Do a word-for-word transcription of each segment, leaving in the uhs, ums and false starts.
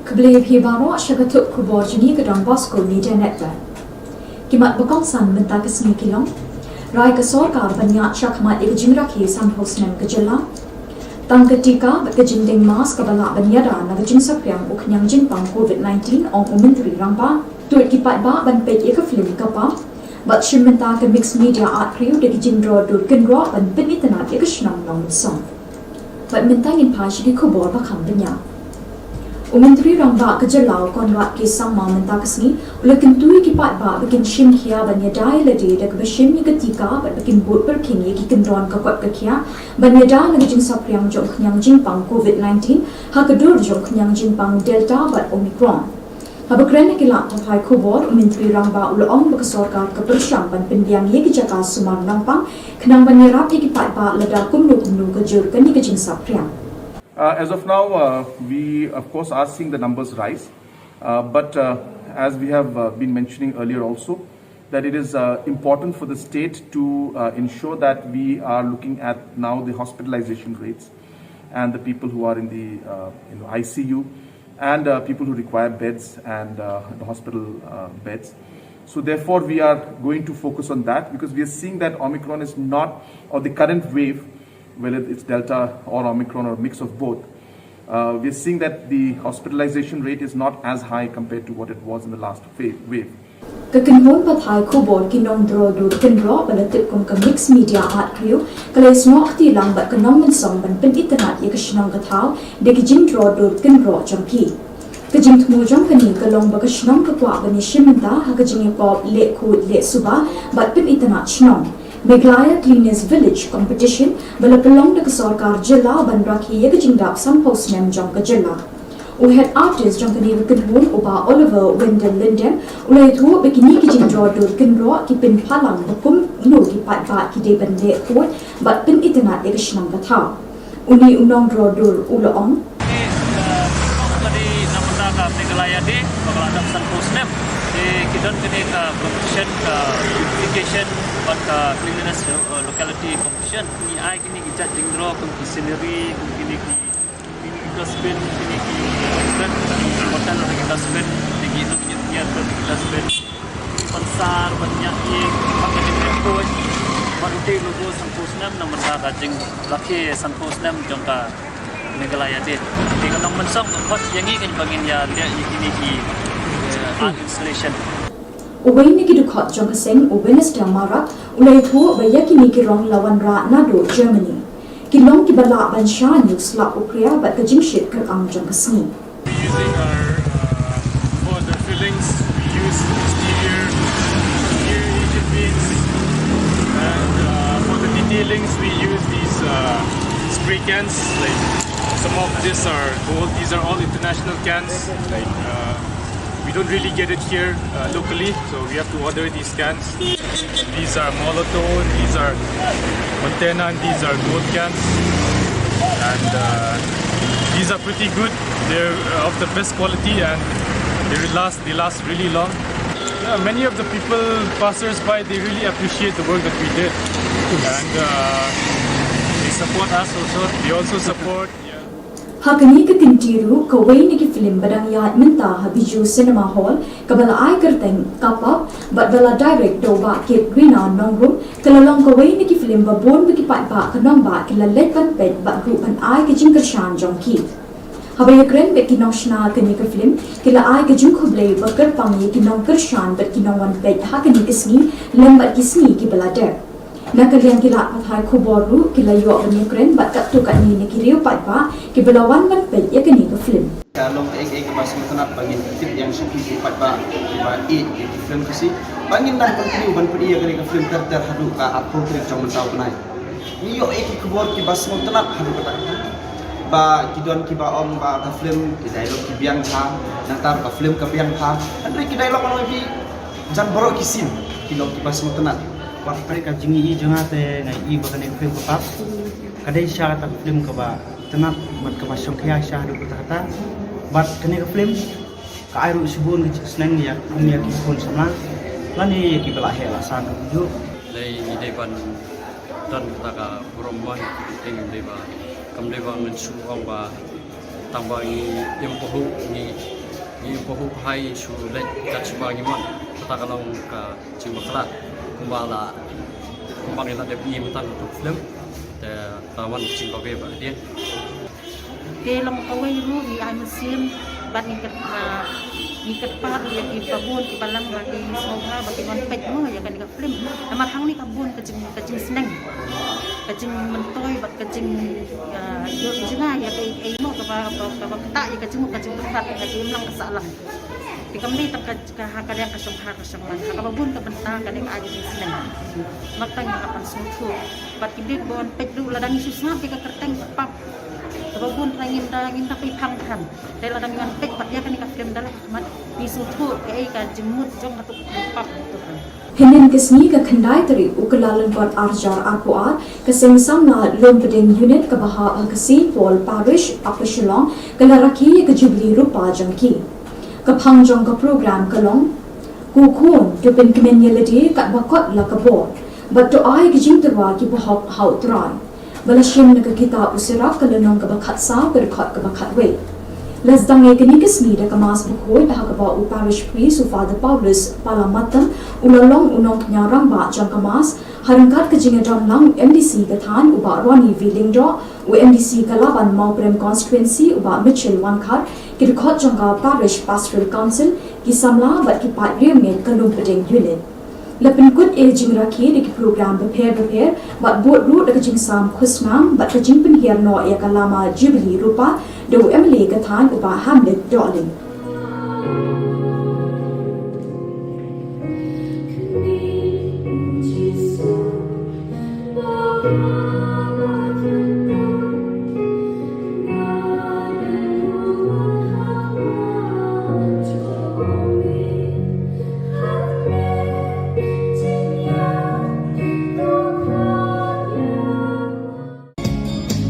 Khublei phi baroh sha ka thup khubor jong ngi ka Don Bosco Media Network. Ki mat ba kongsan mynta ka sngi ki long: Rai ka sorkar ban ïaid shakhmat ïa ka jingrakhe sanphew snem ka jylla. Tang ka tika bad ka jingdeng mask kaba lah ban ïada na ka jingsaphriang u khñiang jingpang covid nineteen, ong u Myntri Rangbah. Tuid ki paidbah ban peit ïa ka film Kapap. Bad shim mynta ka Mixed Media Art Crew da ki jingdro dur kynroh ban pynitynnad ïa ka shnong Nongmynsong. Bad mynta ngin phai sha ki khubor ba kham bniah. U Myntri Rangbah ka jylla u Conrad K Sangma mynta ka sngi u la kyntu ïa ki paidbah ba kin shim khia ban ïada ïa lade da kaba shim ïa ka tika bad ba kin bud pyrkhing ïa ki kyndon ka kot ka khiah ban ïada na ka jingsaphriang jong u khñiang jingpang covid nineteen ha ka dur jong u khñiang jingpang Delta bad Omicron. Haba kren ha ki lad pathai khubor, u Myntri Rangbah u la ong ba ka sorkar ka pyrshang ban pynbiang ïa ki jaka sumar nongpang khnang ban ïarap ïa ki paidbah lada kumno kumno ka jur kane ka jingsaphriang. Uh, as of now, uh, we of course are seeing the numbers rise, uh, but uh, as we have uh, been mentioning earlier also, that it is uh, important for the state to uh, ensure that we are looking at now the hospitalization rates and the people who are in the uh, you know, I C U and uh, people who require beds and uh, the hospital uh, beds. So therefore, we are going to focus on that because we are seeing that Omicron is not, or the current wave, whether it's Delta or Omicron or a mix of both, uh, we are seeing that the hospitalization rate is not as high compared to what it was in the last wave. Ka kynhun pathai khubor ki nongdro dur kynroh ba la tip kum ka Mixed Media Art Crew ka la ïasnoh kti lang bad ka Nongmynsong ban pynitynnad ïa ka shnong ka thaw da ki jingdro dur kynroh jong ki. Ka jingthmu jong kane ka long ba ka shnong ka kwah ban ïashim bynta ha ka jingïakop leh khuid leh suba bad pynitynnad shnong, Meghalaya Cleanest Village Competition, ba la pynlong da ka sorkar jylla ban rakhe ïa ka jingdap sanphew snem jong ka jylla. U head artist jong kane ka kynhun, u Bah Oliver Wendell Lyngdoh, u la ïathuh ba kine ki jingdro dur kynroh ki pynpaw lang ba kumno ki paidbah ki dei ban leh khuid bad pynitynnad ïa ka shnong ka thaw. Une u nongdro dur u la ong. Ka dei namar ka Meghalaya Day ba ka la dap sanphew snem. Te ki don kane ka competition, ka beautification bad ka cleanliness, uh, locality competition. Ngi ai kine ki jait jingdro kum ki scenery, kum kine ki, kine ki dustbin, kine ki dustbin, hotel ki dustbin, kine ki dustbin. Ban sar ban ñiah ïing, ban ka jingkhuid, ban uti logo sanphew snem namar ka jinglakhe sanphew snem jong ka Meghalaya Day. Te ka Nongmynsong ka khot ïa ngi kan ba ngin ïa leh ïa kine ki, eh, art installation. Uwei na ki dkhot jong ka seng, u Winchester Marak, u la ïathuh ba ïa kine ki rong la wanrah naduh Germany. Ki long kiba lah ban shah ñiuh slap u khriat bad ka jingshit kyrpang jong ka sngi. Using our, uh, for the fillings, we use exterior, exterior Asian paints, and uh, for the detailings, we use these uh, spray cans. Like some of these are gold. These are all international cans. Like uh, we don't really get it here uh, locally, so we have to order these cans. These are monotone, these are Montana, and these are gold cans. And uh, these are pretty good. They're uh, of the best quality and they last, they last really long. Yeah, many of the people, passers-by, they really appreciate the work that we did. And uh, they support us also. They also support. Yeah. Ha kane ka kynti ruh, kawei na ki film ba dang ïaid mynta ha Bijou Cinema Hall, kaba la ai kyrteng Kapap bad ba la direct da u Bah Kit Rina Nongrum, ka la long kawei na ki film ba bun ba ki paidbah ka nongbah ki la leit ban peit bad ruh ban ai ka jingkyrshan jong ki. Haba ïakren bad ki nongshna kane ka film, ki la ai ka jingkhublei ba kyrpang ïa ki nongkyrshan bad ki nongwan peit ha kane ka sngi lem bad ki sngi kiba la dep. Na ka liang ki lad pathai khubor ruh ki la ïoh ban ïakren bad katto katne na ki riew paidbah kiba la wan ban peit ïa kane ka film. Ka long kaei kaei kaba sngewtynnat ba ngin tip ïa ki paidbah kiba ïeit ïa ki film Khasi ba ngin nang continue ban pyni ïa kane ka film ter ter haduh ka arphew tarik jong mynta u bnai. Ngi ïoh ïa ki khubor kiba sngewtynnat haduh katta katta ba ki don kiba ong ba ka film ki dialogue ki biang bha, nangta ka film ka biang bha. Hynrei ki dialogue ano ki jan baroh ki scene ki long kiba sngewtynnat. Wat pyrkhat ka jingïohi jong nga te nga ïohi ba kane ka film ka pap. Ka dei shisha kata ka film kaba tynnat bad kaba shongkhia shisha haduh katta katta. Bad kane ka film ka ai ruh shibun ka jingsneng ïa kum ïa ki khun samla lane ïa kiba la heh la san ruh. Dei ngi dei ban don kata ka burom mon, te ngim dei ba kam dei ba ngin shu ong ba Tang ba ngi im pahuh, ngi, ngi im pahuh hai shu leit kat shaba ngi mon. Kata ka long ka jingbakhraw kumba la, kumba ngi la dep ngi mynta ka film. Te ta wan jingbabe ba dien. Te long kawei ruh ngi ai mynsiem bad ngi kyrpad, ngi kyrpad ïa ki babun ki balang ba ki sngewbha ba ki wan peit mo ïa kane ka film. Namar hangne ka bun ka jing, ka jingsneng, ka jingmyntoi bad ka jing, ah, ïoh jngai ïa kaei kaei mo kaba, kaba, kaba ktah ïa ka jingmut ka jingpyrkhat ïa ka imlang ka sahlang. Te kam dei tang ka, ka ha ka liang ka shongkha ka shongman, ha kaba bun ka bynta kane ka ai ka jingsneng. Namar tang ïa ka pynsngewthuh bad ki briew ba wan peit ruh lada ngi shu sngap ïa ka kyrteng pap, kaba bun tang ngim da, ngim da pei phang than. Te lada ngi wan peit pat ïa kane ka film da leh mat ngi sngewthuh kaei ka jingmut jong ka pap. Hynnin ka sngi ka khyndai tarik u Kyllalyngkot arhajar arphew ar, ka Seng Samla Lumpding Unit kaba hap ha ka Saint Paul Parish, Upper Shillong, ka la rakhe ïa ka Jubilee Rupa jong ki. Ka phang jong ka program ka long: Ko khun, to pynkmen ïa lade katba kot la ka bor, bad to ai ka jingtyrwa kiba hok ha U Trai. Ba la shim na ka kitab U Sirak ka lynnong kaba khatsaw ka dkhot kaba khatwei. La sdang ïa kane ka sngi da ka Mass bakhuid ha kaba u Parish Priest u Father Paulus Palamattam u la long u nongpynïaid rangbah jong ka Mass, ha ryngkat ka jingïadon lang u M D C ka thaiñ u Bah Ronnie V Lyngdoh, u M D C ka Laban Mawprem Constituency u Bah Mitchell Wankhar, ki dkhot jong ka Parish Pastoral Council, ki samla bad ki paid riewngeit ka Lumpding Unit. La pynkut ïa ka jingrakhe da ki program bapher bapher bad bud ruh da ka jingsam khusnam bad ka jingpynhiar noh ïa ka lama Jubilee Rupa da u M L A ka thaiñ u Bah Hamlet Dohling.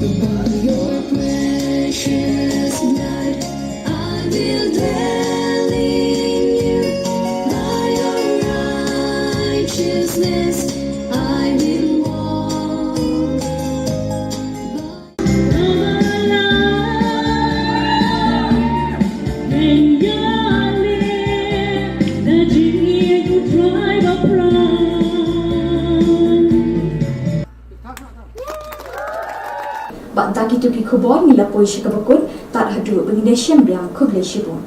By your precious blood, I will dwell in you. By your righteousness, I will walk. Bad da kito ki khubor ngi la poi sha kaba kut, tad haduh ba ngin ïashem biang, khublei shibun.